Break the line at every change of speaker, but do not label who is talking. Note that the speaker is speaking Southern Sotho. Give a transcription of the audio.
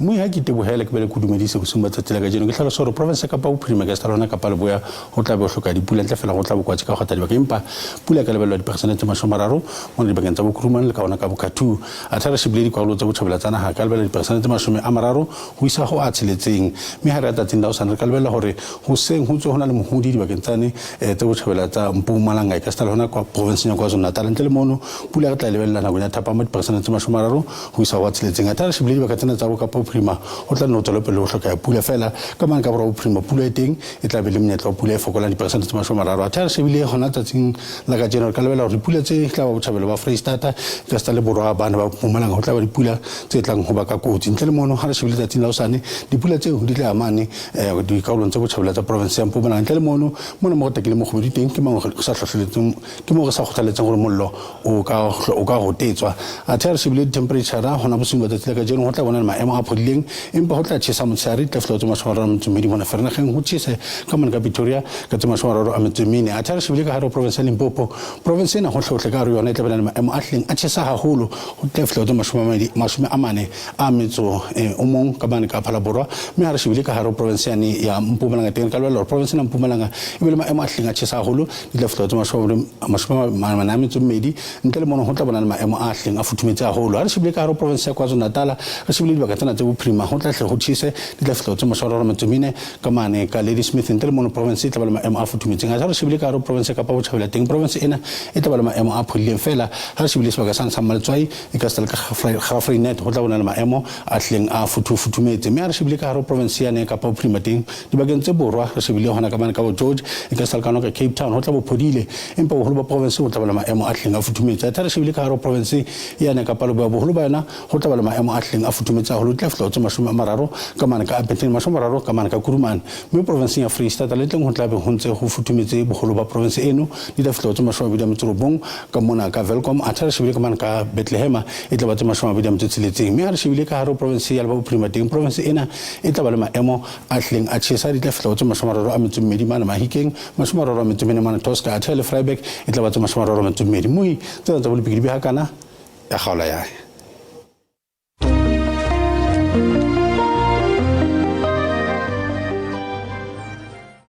Mme ha ke tebohele ke bele ke dumedise bosiung ba tsatsi la kajeno, ke hlalosa hore province ya Kapa Bophirima ka seta lona Kapa Leboya ho tla be ho hloka dipula ntle fela go tla bokwatsi ka kgotha dibaka, empa pula e ka lebellwa diperesente tse 30 mona dibakeng tsa Bokurumane le ka hona ka Bokhathu. Athe re shebile dikarolo tsa botjhabela tsa naha ka lebella diperesente tse 30 ho isa ho a tsheletseng. Mme ha re ya tsatsing la hosane re ka lebella hore hoseng ho tswe ho na le mohodi dibakeng tsane tse botjhabela tsa Mpumalanga e ka seta le hona kwa provinseng ya KwaZulu-Natal. Ntle le mono pula re tla e lebella nakong ya thapama diperesente tse 30 ho isa ho a tsheletseng. Athe ha re shebile dibaka tsena tsa bo Kapa Bophirima ho tla nne ho tswele pele ho hlokeha pula feela. Ka mane ka Borwa Bophirima pula e teng e tla be le monyetla wa pula e fokolang diperesente tse 30. Athe ha re shebile hona tsatsing la kajeno re ka lebella hore dipula tse tla ba botjhabela ba Freistata e ka seta le borwa bana ba Mpumalanga ho tla ba dipula tse tlang ho baka kotsi. Ntle le mono ha re shebile tsatsing la hosane dipula tseo di tla ya mane dikarolong tse botjhabela tsa province ya Mpumalanga. Ntle le mono mona mo go takile mokgobedi teng ke mangwe re sa hlohleletseng ke moo re sa kgothaletseng gore mollo o ka o ka gotetswa. Athe ha re shebile di-temperature hona bosiung ba tsatsi la kajeno ho tla bona le maemo a phodileng, empa ho tla tjhesa motshehare di tla fihla ho tse 32 mona Vereeniging, ho tjhese ka mane ka Pretoria ka tse 34. Athe ha re shebile ka hare ho province ya Limpopo, province ena hohlehohle ka hare ho yona e tla bana le maemo a hlileng a tjhesa haholo, ho tla fihla ho tse 41 ka mane ka Phalaborwa. Mme ha re shebile ka hare ho province yane ya Mpumalanga teng re ka lebella hore province ena ya Mpumalanga e be le maemo a hlileng a tjhesa haholo, di tla fihla ho tse 42. Ntle le mono ho tla bona le maemo a hlileng a futhumetse haholo. Ha re shebile ka hare ho province ya KwaZulu-Natal, re shebile dibaka tsena tse bophirima, ho tla hle ho tjhese, di tla fihla ho tse 34 ka mane ka Ladysmith. Ntle le mono province e tla ba le maemo a futhumetseng. Ha re shebile ka hare ho province ya Kapa Botjhabela teng, province ena e tla ba le maemo a phodileng feela. Ha re shebile sebaka sane sa Mmaletswai e ka seta le ka Graaff-Reinet ho tla bona le maemo a hlileng a futhumetse. Mme ha re shebile ka hare ho province yane ya Kapa Bophirima teng, dibakeng tse borwa re shebile hona ka mane ka bo George e ka seta le ka hona ka Cape Town ho tla bo phodile, empa boholo ba province bo tla ba le maemo a hlileng a futhumetse. Athe ha re shebile ka hare ho province yane ya Kapa Leboya, boholo ba yona ho tla ba le maemo a hlileng a futhumetse haholo, di tla fihla ho tse 30 ka mane ka Upington, 30 ka mane ka Kuruman. Mme provinseng ya Freistata le teng ho tla be ho ntse ho futhumetse boholo ba province eno, di tla fihla ho tse 29 ka mona ka Welkom. Athe ha re shebile ka mane ka Bethlehema e tla ba tse 26. Mme ha re shebile ka hare ho province ya Leboya Bophirima teng, province ena e tla ba le maemo a hlileng a tjhesa, di tla fihla ho tse 32 mane Mahikeng, 34 mane Tosca, athe le Vryburg e tla ba tse 32. Moi tsena tsa bolepiki di beha kana ya kgaola yae.